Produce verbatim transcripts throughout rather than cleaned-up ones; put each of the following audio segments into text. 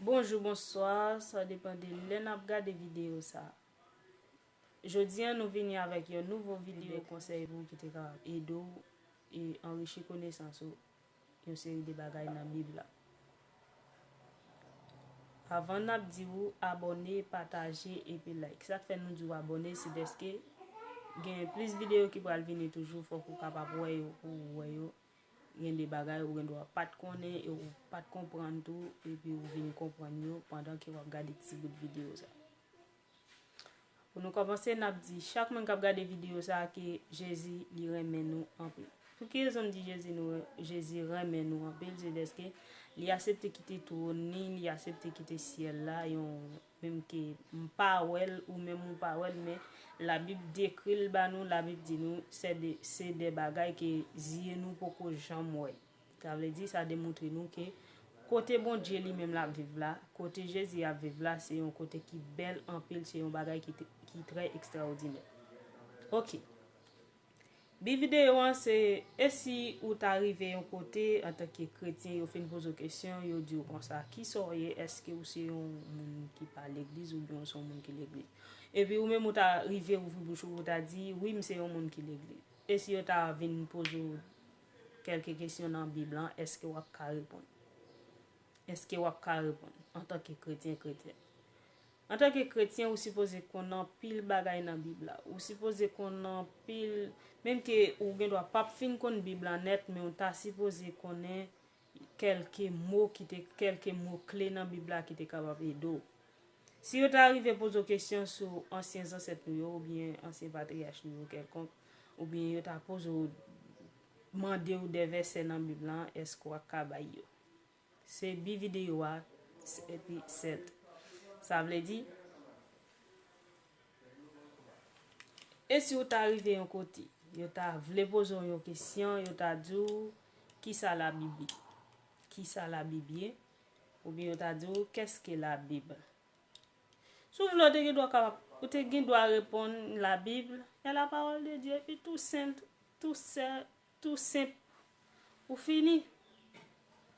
Bonjou, bonswa, sa depann de lè n ap gade videyo sa. Jodi a, nou vini avèk yon nouvo videyo konsèy pou ki te ka ede w e anrichi konesans ou yon seri de bagay nan Bib la. Avan n ap di w abòne, pataje epi like. Sa k fè nou di w abòne, se dèske gen plis videyo ki pral vini toujou, fòk ou kapab wè yo pou w wè yo. Gen de bagay ou gen dwa pa t konnen e ou pa t konprann tou, epi ou vin konprann yo pandan ke w ap gade ti bout videyo sa. Pou nou kòmanse, n ap di chak moun k ap gade videyo sa a ke Jezi, li renmen nou anpil. Pou ki rezon m di Jezi nou, Jezi renmen nou anpil? Se dèske li aksepte kite twòn li, li aksepte kite syèl la, yon, menm ke m pa wè l, ou menm ou pa wè l, men Labib dekri l ba nou, Labib di nou, se de, se de bagay ke zye nou poko janm wè. Sa vle di, sa demontre nou ke kote Bondye li menm l ap viv la, kote Jezi ap viv la, se yon kote ki bèl anpil, se yon bagay ki, te- ki trè ekstraòdinè. Oke. Bi videyo an se, e si ou ta rive yon kote antanke kretyen, yo fin poze w kesyon, yo di w konsa, kisa w ye, èske ou se yon moun ki pa legliz oubyen ou se yon moun ki legliz? Epi ou menm ou ta rive ouvri bouch ou, ou ta di, wi, m se yon moun ki legliz. E si yo ta vin poze w kèlke kesyon nan Bib lan, èske w ap ka reponn? Èske w ap ka reponn antanke kretyen, kretyen? Antanke kretyen, ou sipoze konn anpil bagay nan Bib la. Ou sipoze konn anpil, menm ke ou gen dwa p ap fin konn Bib la nèt, men ou ta sipoze konnen kèlke mo ki te, kèlke mo kle nan Bib la ki te kapab ede w. Si yo ta rive poze w kesyon sou ansyen zansèt nou yo, oubyen ansyen patriyach nou yo kèlkonk, oubyen yo ta poze w, mande w de vèsè nan Bib lan, èske w ap ka bay yo? Se bi videyo a, s- epi sèt. Sa vle di, e si w ta rive yon kote, yo ta vle poze w yon kesyon, yo ta di w, kisa Labib ye? Kisa Labib ye? Oubyen yo ta di w, qu'est-ce que la Bible? Si w vle, ou te gen dwa kapab, ou te gen dwa reponn, la Bible est la parole de Dieu, epi tou senp, tou sè, tou senp, ou fini.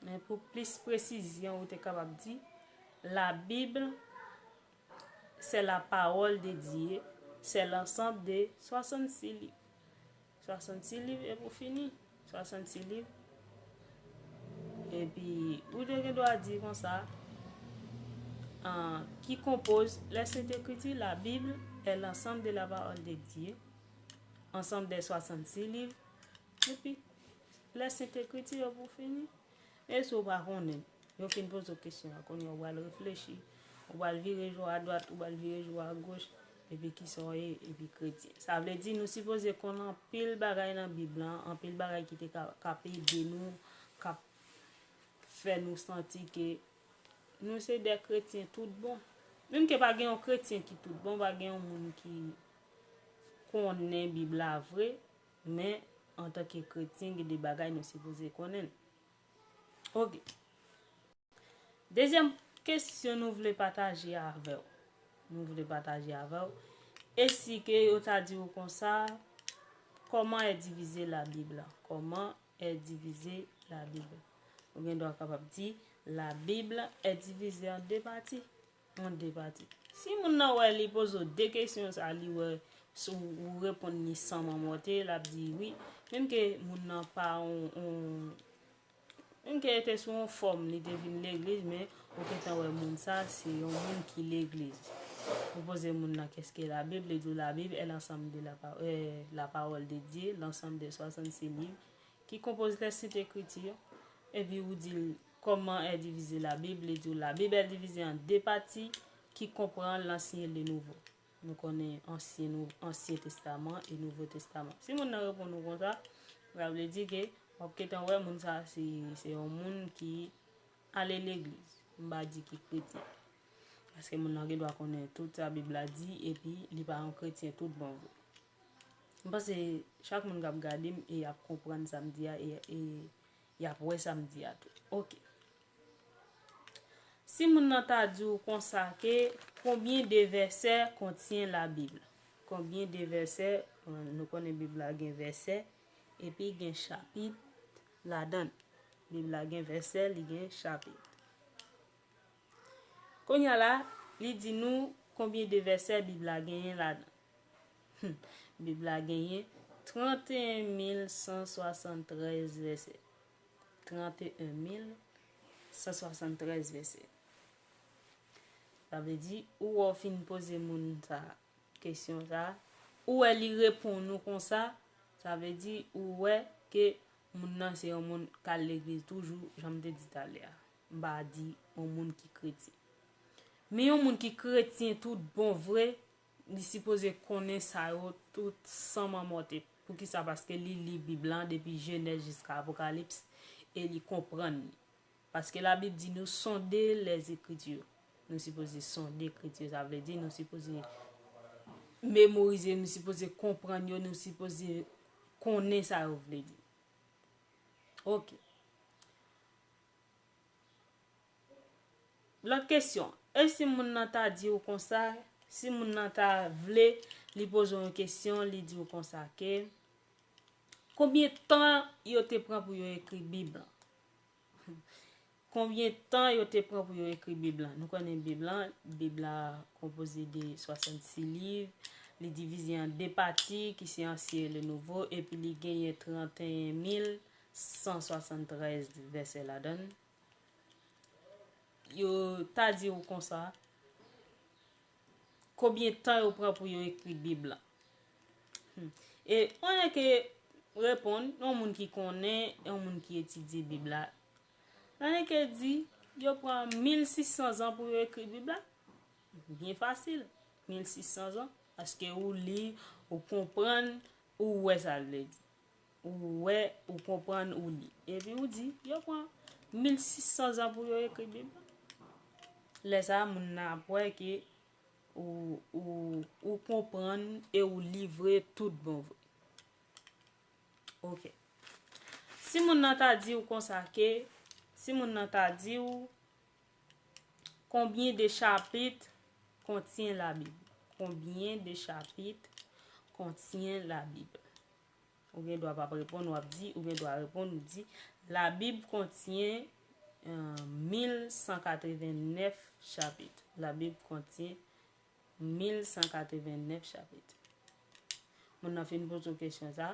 Men pou plis presizyon, ou te kapab di, la Bible, c'est la parole de Dieu, c'est l'ensemble de soixante-six livres. Soixante-six liv, epi w fini. Soixante-six liv. Epi, ou te gen dwa di konsa, ah, qui compose les Saintes Écritures, la Bible est l'ensemble de la parole de Dieu, ensemble des soixante-six livres, epi les Saintes Écritures, epi w fini. E si w pa konnen, yo fin poze w kesyon an, kounye a w pral reflechi, ou pral vire jou adwat, ou pral vire jou agoch, epi kisa w ye, epi kretyen. Sa vle di nou sipoze konn anpil bagay nan Bib lan, anpil bagay ki te ka, k ap ede nou, k ap fè nou santi ke nou se de kretyen tout bon. Menm ke pa gen yon kretyen ki tout bon, pa gen yon moun ki konnen Bib la vre, men antanke kretyen, gen de bagay nou sipoze konnen. Oke. Dezyèm kesyon nou vle pataje avè w. Nou vle pataje avè w. E si ke yo ta di w konsa, comment est divisée la Bible? Comment est divisée la Bible? Ou gen dwa kapab di, la Bible est divisée en deux parties. An de pati. Si moun nan wè li poze w de kesyon sa, li wè si w, ou reponn li san manmòte, l ap di wi. Menm ke moun nan pa on, on, menm ke te sou yon fòm, li te vin legliz, men ou gentan wè moun sa, se yon moun ki legliz. Ou poze moun nan, qu'est-ce que la Bible? Li di w, la Bible est l'ensemble de la pa-, euh, la parole de Dieu, l'ensemble des soixante-six livres qui composent les Saintes Écritures. Epi ou di l, comment est divisée la Bible? Li di w, la Bible est divisée en deux parties qui comprend l'Ancien et le Nouveau. Nou konnen Ansyen, Nou-, Ansyen Testaman e Nouvo Testaman. Si moun nan reponn ou konsa, sa vle di ke w ap gentan wè moun sa se, se yon moun ki ale legliz. M pa di ki kretyen. Paske moun nan gen dwa konnen tout sa Bib la di, epi li pa yon kretyen tout bon vre. M panse chak moun k ap gade m e y ap konprann sa m di a, e, e y ap wè sa m di a tou. Oke. Si moun nan ta di w konsa ke, combien de versets contient la Bible? Combien de versets, nou konnen Bib la gen vèsè, epi gen chapit ladan l. Bib la gen vèsè, li gen chapit. Kounye a la, li di nou konbyen de vèsè Bib la genyen ladan. Bib la genyen trannteyen mil san swasanntrèz vèsè. Trannteyen mil san swasanntrèz vèsè. Sa vle di, ou wè w fin poze moun sa kesyon sa, ou wè li reponn ou konsa, sa vle di ou wè ke moun nan se yon moun k al legliz toujou, jan m te di talè a. M pa di yon moun ki kretyen. Men yon moun ki kretyen tout bon vre, li sipoze konnen sa yo tout san manmòte. Poukisa? Paske li li Bib lan depi Jenèz jiska Apokalips e li konprann li. Paske Labib di nou sonde lèzekriti. Nou sipoze sonde ekriti, sa vle di nou sipoze memorize, nou sipoze konprann yo, nou sipoze konnen sa yo vle di. Ok. Lòt kesyon, e si moun nan ta di w konsa, si moun nan ta vle, li poze w yon kesyon, li di w konsa ke, konbyen tan yo te pran pou yo ekri Bib lan? Konbyen tan yo te pran pou yo ekri Bib lan? Nou konnen Bib lan, Bib la konpoze de swasannsis liv, li divize an de pati, ki se Ansyen e le Nouvo, epi li genyen trannteyen mil san swasanntrèz vèsè ladan l. Yo ta di w konsa, konbyen tan yo pran pou yo ekri Bib lan? Hmm. E ou annik reponn, yon moun ki konnen, yon moun ki etidye Bib la. Ou annik di, yo pran mil sis san zan pou yo ekri Bib la? Byen fasil, mil sis san zan. Paske ou li, ou konprann, ou wè sa l vle di. Ou wè, ou konprann, ou li. Epi ou di, yo pran mil sis san zan pou yo ekri Bib la. Lè sa a, moun nan ap wè ke ou, ou, ou konprann e ou li vre tout bon vre. Ok. Si moun nan ta di w konsa ke, si moun nan ta di w, combien de chapitres contient la Bible? Combien de chapitres contient la Bible? Ou gen dwa p ap reponn, w ap di, ou gen dwa reponn, ou di, la Bible contient euh, mil san katrevennnèf chapitres. La Bible contient mil san katrevennnèf chapitres. Moun nan fin poze w kesyon sa,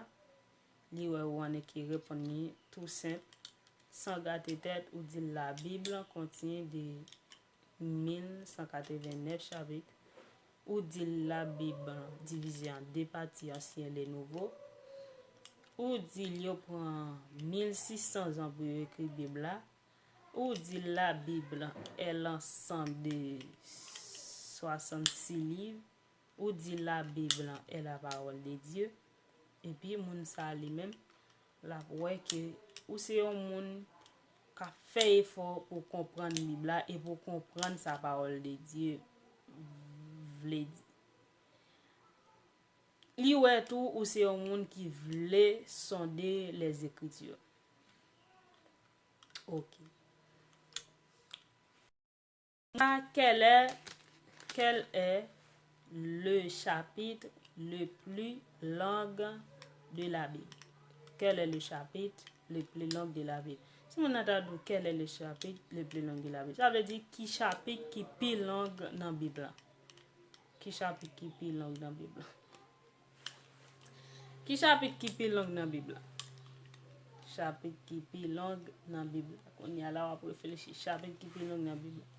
li wè ou annik reponn li tou senp, san gate tèt, ou di l la Bible contient de mil san katrevennnèf chapitres, ou di l la Bib divize an de pati, Ansyen e le Nouvo, ou di l yo pran mil sis san zan pou yo ekri Bib la, ou di l la Bib est l'ensemble de soixante-six livres, ou di la Bib est la parole de Dieu, epi moun sa li menm, l ap wè ke ou se yon moun k ap fè efò pou konprann Bib la e pou konprann sa pawòl de Dye vle di. Li wè tou ou se yon moun ki vle sonde lèzekritir. Ok. Quel est, quel est le chapitre le plus long de la Bible? Quel est le chapitre le plus long de la Bible? Si moun nan ta di w, quel est le chapitre le plus long de la Bible? Sa vle di ki chapit ki pi long nan Bib la? Ki chapit ki pi long nan Bib la? Ki chapit ki pi long nan Bib la? Chapit ki pi long nan Bib la. Kounye a la w ap reflechi. Chapit ki pi long nan Bib la.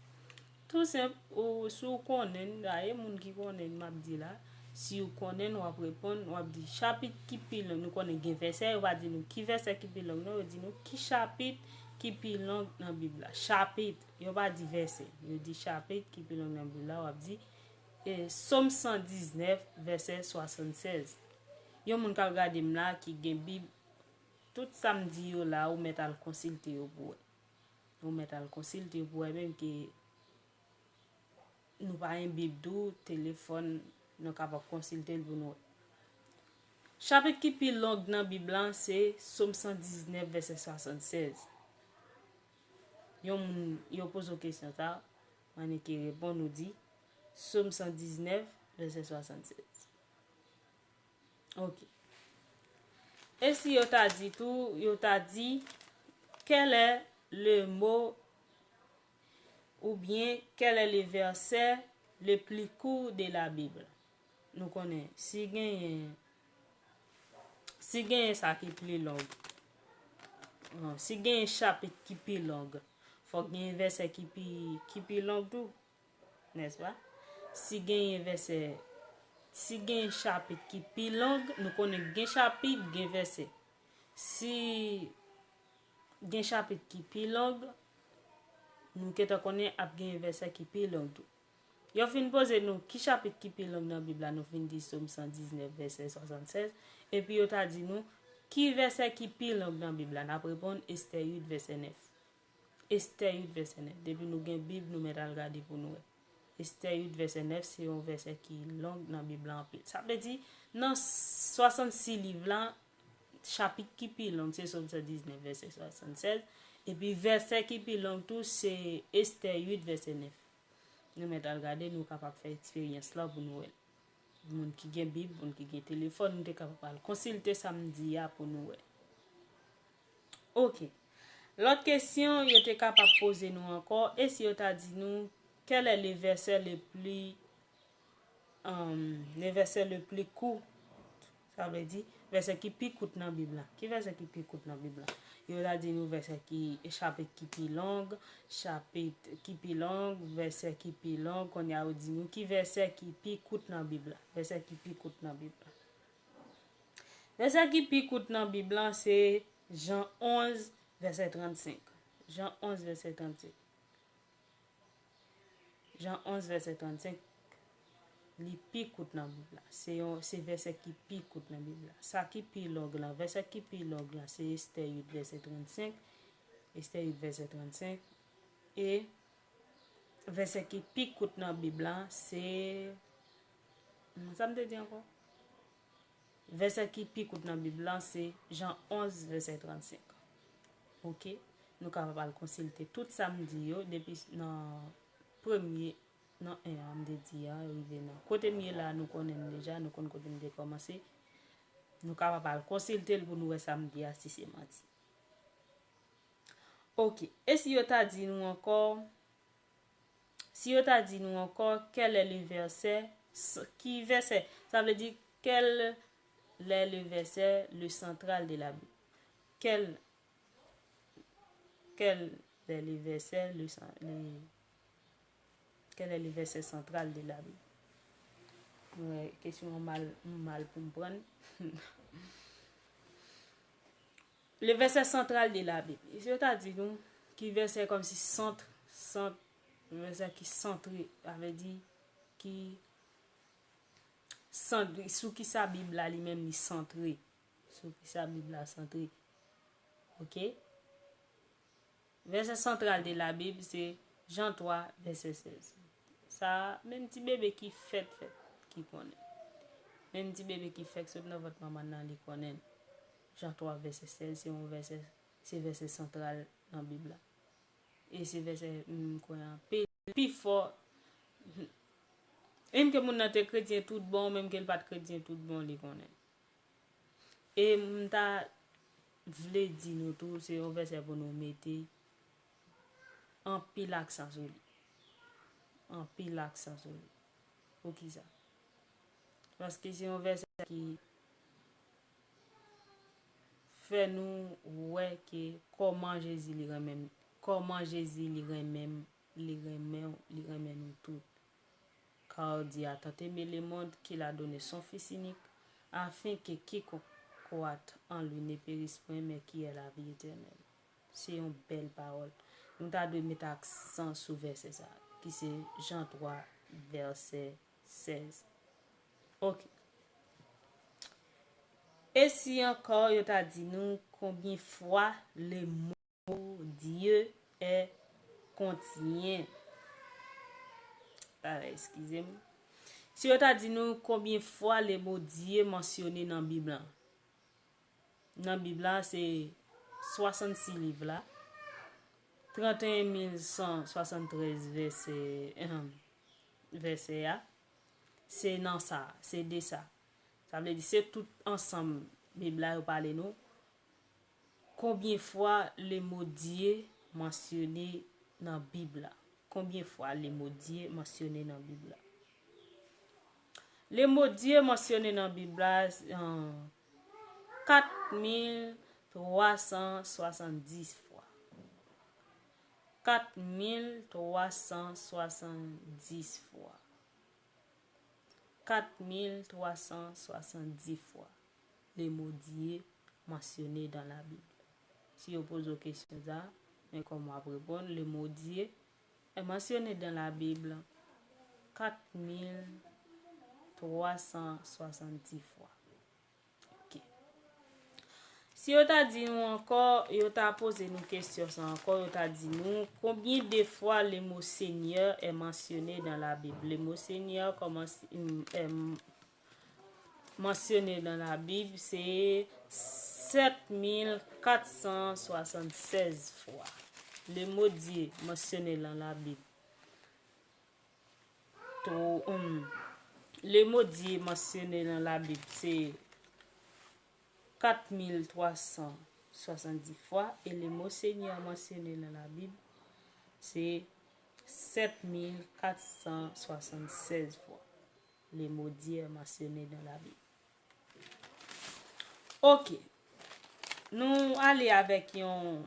Tou senp, ou, si w konnen, dayè moun ki konnen m ap di la, si w konnen, w ap reponn, w ap di chapit ki pi long. Nou konnen gen vèsè, yo pa di nou ki vèsè ki pi long, non, yo di nou ki chapit ki pi long nan Bib la. Chapit, yo pa di vèsè, yo di chapit ki pi long nan Bib la, w ap di e, Sòm san diznèf, vèsè swasannsèz. Yon moun k ap gade m la, ki gen Bib, tout sa m di yo la, ou mèt al konsilte yo pou wè. Ou mèt al konsilte yo pou wè menm ke nou pa gen Bib tou, telefòn, nou kapab konsilte l pou nou wè. Chapit ki pi long nan Bib la, se Sòm san diznèf, vèsè swasannsèz. Yon moun, yo poze w kesyon sa, w annik reponn, ou di, Sòm san diznèf, vèsè swasannsèz. Ok. E si yo ta di tou, yo ta di, quel est le mot, Oubyen, quel est le verset le plus court de la Bible? Nou konnen, si genyen, si genyen sa ki pi long, non, si genyen chapit ki pi long, fòk genyen vèsè ki pi, ki pi long tou, nèspa? Si genyen vèsè, si genyen chapit ki pi long, nou konnen gen chapit, gen vèsè. Si gen chapit ki pi long, nou gentan konnen ap gen vèsè ki pi long tou. Yo fin poze nou ki chapit ki pi long nan Bib la, nou fin di Sòm san diznèf, vèsè swasannsèz, epi yo ta di nou ki vèsè ki pi long nan Bib la, n ap reponn Estè uit, vèsè nèf. Estè uit, vèsè nèf. Depi nou gen Bib, nou mèt al gade pou nou wè. Estè uit, vèsè nèf, se yon vèsè ki long nan Bib la anpil. Sa vle di, nan swasannsis liv la, chapit ki pi long, se Sòm san diznèf, vèsè swasannsèz. Epi vèsè ki pi long tou, se Estè uit, vèsè nèf. Nou mèt al gade, nou kapab fè eksperyans la pou nou wè l. Moun ki gen Bib, moun ki gen telefòn, nou te kapab al konsilte sa m di a pou nou wè. Ok. Lòt kesyon yo te kapab poze nou ankò, e si yo ta di nou, quel est le verset le plus, um, le verset le plus court? Sa vle di, vèsè ki pi kout nan Bib la. Ki vèsè ki pi kout nan Bib la? Yo ta di nou vèsè ki, chapit ki pi long, chapit ki pi long, vèsè ki pi long, kounye a yo di nou ki vèsè ki pi kout nan Bib la. Vèsè ki pi kout nan Bib la. Vèsè ki pi kout nan Bib la se Jan onz, vèsè trannsenk. Jan onz, vèsè trannsenk. Jan onz, vèsè trannsenk, li pi kout nan Bib la. Se yon, se vèsè ki pi kout nan Bib la. Sa ki pi long lan, vèsè ki pi long lan, se Estè uit, vèsè trannsenk. Estè uit, vèsè trannsenk. E vèsè ki pi kout nan Bib la, se, hmm, sa m te di ankò? Vèsè ki pi kout nan Bib la, se Jan onz, vèsè trannsenk. Ok? Nou kapab al konsilte tout sa m di yo, depi nan premye, nan en an, m te di a, rive nan. Kote m ye la, nou konnen m deja, nou konn kote m te kòmanse. Nou kapab al konsilte l pou nou wè sa m di a, si se manti. Ok. E si yo ta di nou ankò, si yo ta di nou ankò, quel est le verset, s-, ki vèsè? Sa vle di, quel est le verset le central de la Bible? Quel, quel est le verset le cen-, le, quel est le verset central de la Bible? Mwen wè kesyon an mal, mal pou m pran. Le verset central de la Bible. E si yo ta di nou ki vèsè kòmsi sant, sant, vèsè ki santre, sa vle di ki sant, sou ki sa Bib la li menm li santre. Sou ki sa Bib la santre. Ok? Vèsè santral de la Bib se Jan twa, vèsè sèz. Sa, menm ti bebe ki fèt fèt ki konnen. Menm ti bebe ki fèk sot nan vant manman nan, li konnen l. Jan twa, vèsè sèz, se yon vèsè, se vèsè santral nan Bib la. E se vèsè, m kwè anpil, pi fò. Menm ke moun nan te kretyen tout bon, menm ke l pa t kretyen tout bon, li konnen. E m ta vle di nou tou, se yon vèsè pou nou mete anpil aksan sou li. Anpil aksan sou li. Poukisa? Paske se yon vèsè ki fè nou wè ke kòman Jezi li renmen, kòman Jezi li renmen, li renmen, li renmen nou tout. Car Dieu a tant aimé le monde qu'il a donné son Fils unique, afin que quiconque croit en lui ne périsse point, mais qu'il ait la vie éternelle. Se yon bèl pawòl. Nou ta dwe met aksan sou vèsè sa, ki se Jan twa, vèsè sèz. Ok. E si ankò yo ta di nou combien fois le mot Dieu est contient? Ah, eskize m. Si yo ta di nou konbyen fwa le mo Dye mansyone nan Bib la? Nan Bib la, se swasannsis liv la, tranteyen mil san swasanntrèz vèsè, vèsè a, se nan sa, se de sa. Sa vle di, se tout ansanm Bib la yo pale nou. Konbyen fwa le mo Dye mansyone nan Bib la? konbyen fwa le mo Dye mansyone nan Bib la? Le mo Dye mansyone nan Bib la, euh, kat mil twa san swasanndis fwa. Kat mil twa san swasanndis fwa. Kat mil twa san swasanndis fwa le mo Dye mansyone dans la Bible. Si yo poze w kesyon sa, men kòman w ap reponn, le mo Dye est mentionné dans la Bible kat mil twa san swasanndis fwa. Ok. Si yo ta di nou ankò, yo ta poze nou kesyon sa ankò, yo ta di nou, combien de fois le mot Seigneur est mentionné dans la Bible? Le mot Seigneur kòmanse, mm, em, mansyone nan Labib, se sèt mil kat san swasannsèz fwa. Le mot Dieu mentionné dans la Bible. Tro-, hum, le mot Dieu mentionné dans la Bible, c'est quatre mille trois cent soixante-dix fois et le mot Seigneur mentionné dans la Bible, c'est sept mille quatre cent soixante-seize fois. Le mot Dieu mentionné dans la Bible. Ok. Nou ale avèk yon,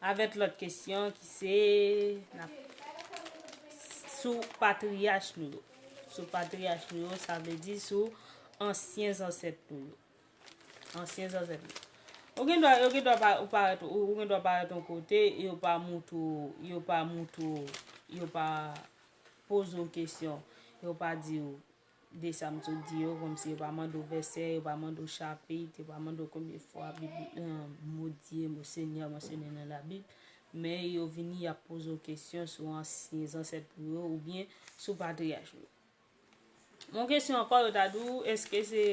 avèk lòt kesyon ki se, n ap, sou patriyach nou yo. Sou patriyach nou yo, sa vle di sou ansyen zansèt nou yo. Ansyen zansèt nou yo. Ou gen dwa, yo gen dwa pa, ou parèt, ou, ou gen dwa parèt yon kote, yo pa moutre w, yo pa moutre w, yo pa poze w kesyon, yo pa di w de sa m sot di yo, kòmsi yo pa mande w vèsè, yo pa mande w chapit, yo pa mande w konbyen fwa Bib, eh, mo Dye, mo Senyè mansyone nan Labib, men yo vini, y ap poze w kesyon sou ansyen zansèt nou yo oubyen sou patriyach nou yo. Yon kesyon ankò, yo ta di w, èske se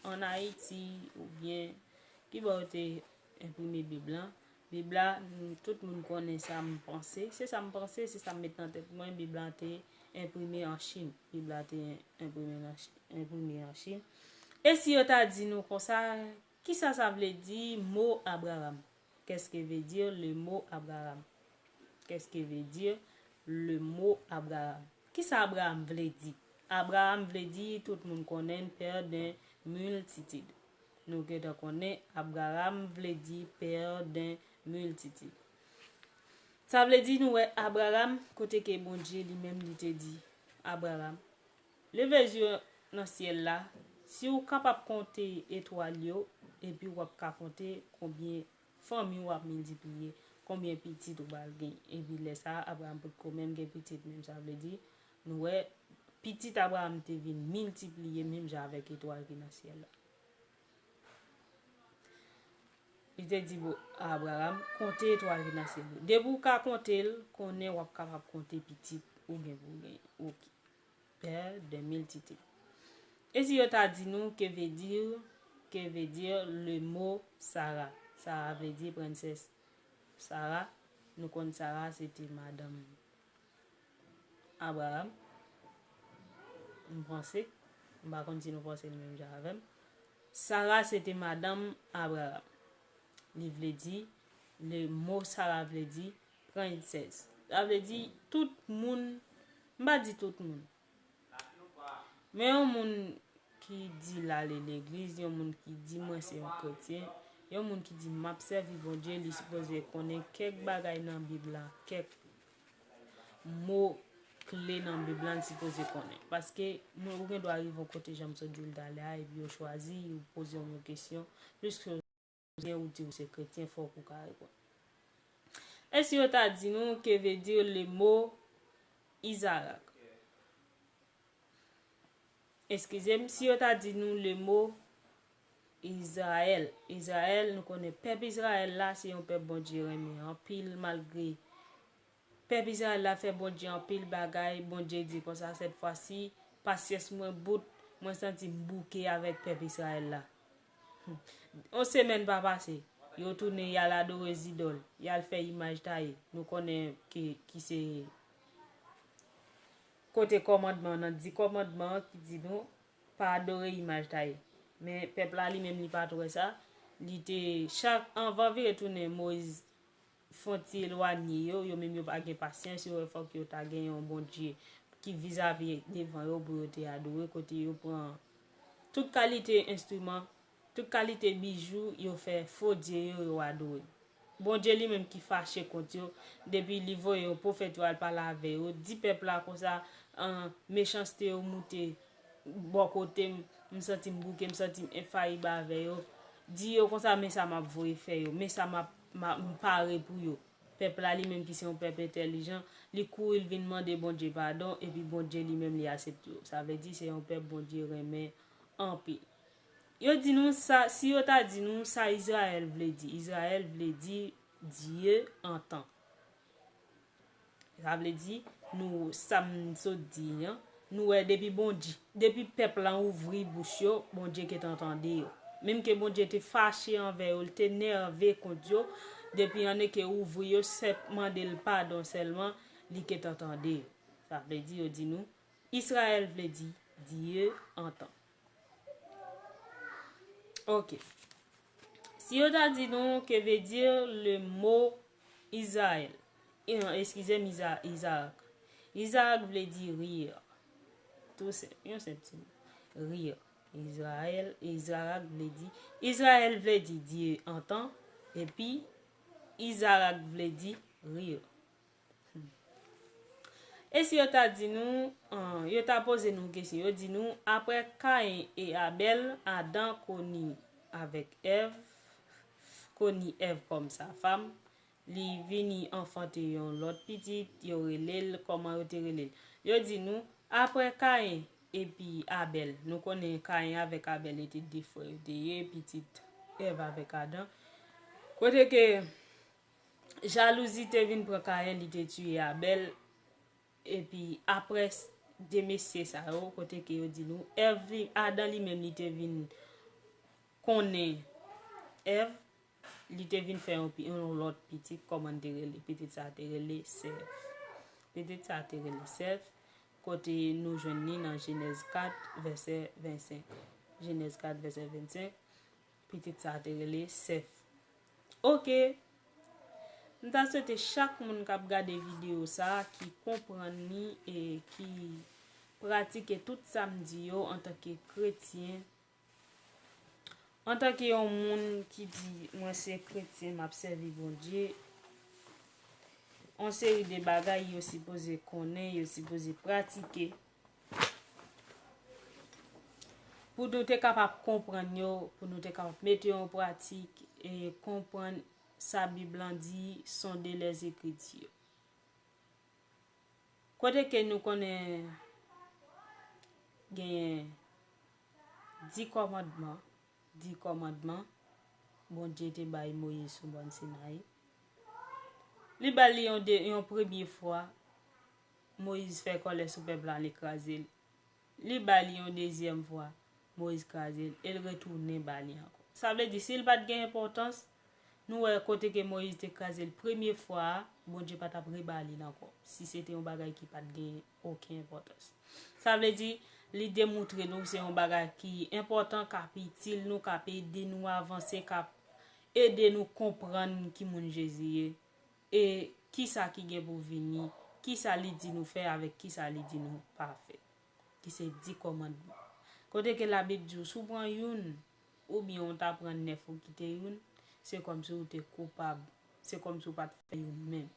ann Ayiti oubyen ki bò yo te enprime Bib lan? Bib la, nou, tout moun konnen sa m panse. Se sa m panse, se sa m met nan tèt mwen. Bib la te enprime an Chin. Bib la te enprime nan Ch-, enprime an Chin. E si yo ta di nou konsa, kisa sa vle di mo Abraram? Qu'est-ce que veut dire le mot Abraham? Qu'est-ce que veut dire le mot Abraham? Kisa Abraham vle di? Abraham vle di, tout moun konnen, père d'une multitude. Nou gentan konnen, Abraham vle di père d'une multitude. Sa vle di nou wè Abraham, kote ke Bondye li menm li te di Abraham, leve zye w nan syèl la, si w kapab konte etwal yo, epi w ap ka konte konbyen fanmi w ap miltipliye, konbyen pitit ou pral gen. Epi lè sa a, Abraham potko menm gen pitit, menm sa vle di, nou wè, pitit Abraham te vin miltipliye menm jan avèk etwal ki nan syèl la. Li te di pou Abraham, konte etwal ki nan syèl yo. Depi w ka konte l, konnen w ap kapab konte pitit ou gen pou w gen. Ok. Père de multitude. E si yo ta di nou, que veut dire, que veut dire le mot Sarah? Sarah vle di prensès. Sarah, nou konn Sarah se te madanm Abraham. M panse, m pa konn si nou panse l menm jan avè m. Sarah se te madanm Abraham. Li vle di, le mo Sarah vle di prensès. Sa vle di tout moun, m pa di tout moun. Men yon moun ki di l ale legliz, yon moun ki di mwen se yon kretyen, yon moun ki di m ap sèvi Bondye, li sipoze konnen kèk bagay nan Bib la, kèk mo kle nan Bib la, li sipoze konnen. Paske moun, ou gen dwa rive yon kote, jan m sot di w l talè a, epi yo chwazi, yo poze w yon kesyon, pliske ou di w se kretyen, fòk ou ka reponn. E si yo ta di nou, que veut dire le mot Isaac? Eskize m, si yo ta di nou le mot Izrayèl. Izrayèl, nou konnen pèp Izrayèl la, se yon pèp Bondye renmen anpil, malgre pèp Izrayèl la fè Bondye anpil bagay, Bondye di konsa, cette fois-ci, pasyans mwen bout, mwen santi m bouke avèk pèp Izrayèl la. Hmm. Yon semèn pa pase, yo tounen, y al adore zidòl, y al fè imaj taye. Nou konnen ki, ki se kote kòmandman, nan di kòmandman ki di nou pa adore imaj taye. Men pèp la li menm li pa t wè sa. Li te, chak, anvan vire tounen, Moyiz fwontyè elwanye yo, yo menm yo pa gen pasyans, yo wè fòk yo ta gen yon Bondye ki vizavi devan yo pou yo te adore, kote yo pran tout kalite enstriman, tout kalite bijou, yo fè fo dye yo, yo adore. Bondye li menm ki fache kont yo, depi li voye yon pwofèt yo al pale avè yo, di pèp la konsa, an, mechanste yo moute bò kote m, m santi m bouke, m santi m enfayib avè yo. Di yo konsa, men sa m ap voye fè yo, men sa m ap, m a, m pare pou yo. Pèp la li menm ki se yon pèp entèlijan, li kouri l vin mande Bondye padon, epi Bondye li menm li aksepte yo. Sa vle di se yon pèp Bondye renmen anpil. Yo di nou sa, si yo ta di nou sa Izrayèl vle di, Izrayèl vle di Dieu entend. Sa vle di, nou, sa m sot di an, nou wè depi Bondye, depi pèp la ouvri bouch yo, Bondye gentan tande yo. Menm ke Bondye te fache anvè yo, li te nève kont yo, depi ann ke ouvri yo, sèp mande l padon sèlman, li gentan tande yo. Sa vle di, yo di nou, Izrayèl vle di, Dieu entend. Ok. Si yo ta di nou, que veut dire le mot Israël? Eh, eskize m, Iza-, Izarak. Izarak vle di rire. Tou senp, yon senp ti mo. Rire. Izrayèl, Izarak vle di, Izrayèl vle di Dieu entend, epi Izarak vle di rire. E si yo ta di nou, an, yo ta poze nou kesyon, yo di nou, après Caïn et Abel, Adam connut avec Èv, connut Èv comme sa femme, li vini anfante yon lòt pitit, yo rele l, kòman yo te rele l? Yo di nou, après Caïn epi Abel, nou konnen Caïn avèk Abel e te de frè yo te ye, pitit Èv avèk Adan. Kote ke jalouzi te vin pran Caïn, li te tiye Abel. Epi apre s-, de mesye sa yo, kote ke yo di nou, Èv li, Adan li menm li te vin konnen Èv, li te vin fè yon, pi- yon lòt pitit, kòman te rele? Pitit sa te rele Sèf. Pitit sa te rele Sèf, kote nou jwenn li nan Jenèz kat, vèsè vennsenk. Jenèz kat, vèsè vennsenk. Pitit sa te rele Sèf. Ok. M ta swete chak moun k ap gade videyo sa a, ki konprann li e ki pratike tout sa m di yo antanke kretyen, antanke yon moun ki di, "Mwen se kretyen, m ap sèvi Bondye." Yon seri de bagay yo sipoze konnen, yo sipoze pratike. Pou nou te kapab konprann yo, pou nou te kapab mete yo an pratik e konprann sa Bib lan di, sonde lèzekritir. Kote ke nou konnen genyen di kòmandman, di kòmandman Bondye te bay Moyiz sou mòn Sinayi. Li ba li yon de, yon premye fwa, Moyiz fè kòlè sou pèp la, li kraze l. Li ba li yon dezyèm fwa, Moyiz kraze l, e l retounen ba li ankò. Sa vle di, si l pa t gen enpòtans, nou wè kote ke Moyiz te kraze l premye fwa a, Bondye pa t ap reba li l ankò, si se te yon bagay ki pa t gen okenn enpòtans. Sa vle di, li demontre nou se yon bagay ki enpòtan, k ap itil nou, k ap ede nou avanse, k ap ede nou konprann ki moun Jezi ye, e kisa ki gen pou vini, kisa li di nou fè avèk kisa li di nou pa fè. Ki se di kòmandman. Kote ke Labib di w, si w pran youn, oubyen w ta pran nèf ou kite youn, se kòmsi w te koupab, se kòmsi w pa t fè youn menm.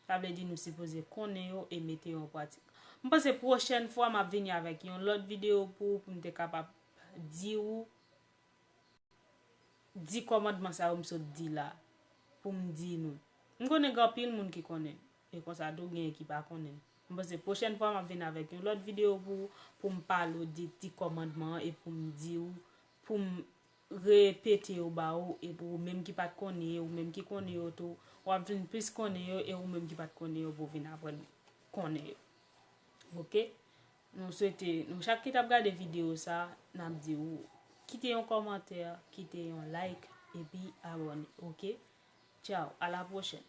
Sa vle di nou sipoze konnen yo e mete yo an pratik. M panse pwochèn fwa m ap vini avèk yon lòt videyo pou w, pou m te kapab di w di kòmandman sa yo m sot di la, pou m di nou. M konnen gen anpil moun ki konnen, e konsa tou genyen ki pa konnen. M panse pwochèn fwa m ap vin avèk yon lòt videyo pou, pou m pale w de di kòmandman an e pou m di w, pou m repete yo ba ou, e pou ou menm ki pa t konnen yo, ou menm ki konnen yo tou, w ap vin plis konnen yo, e ou menm ki pa t konnen yo, pou w vin aprann konnen yo. Ok? Nou swete, nou chak ki t ap gade videyo sa, n ap di w, kite yon kòmantè, kite yon like, epi abòne, ok? Tchao, à la prochaine.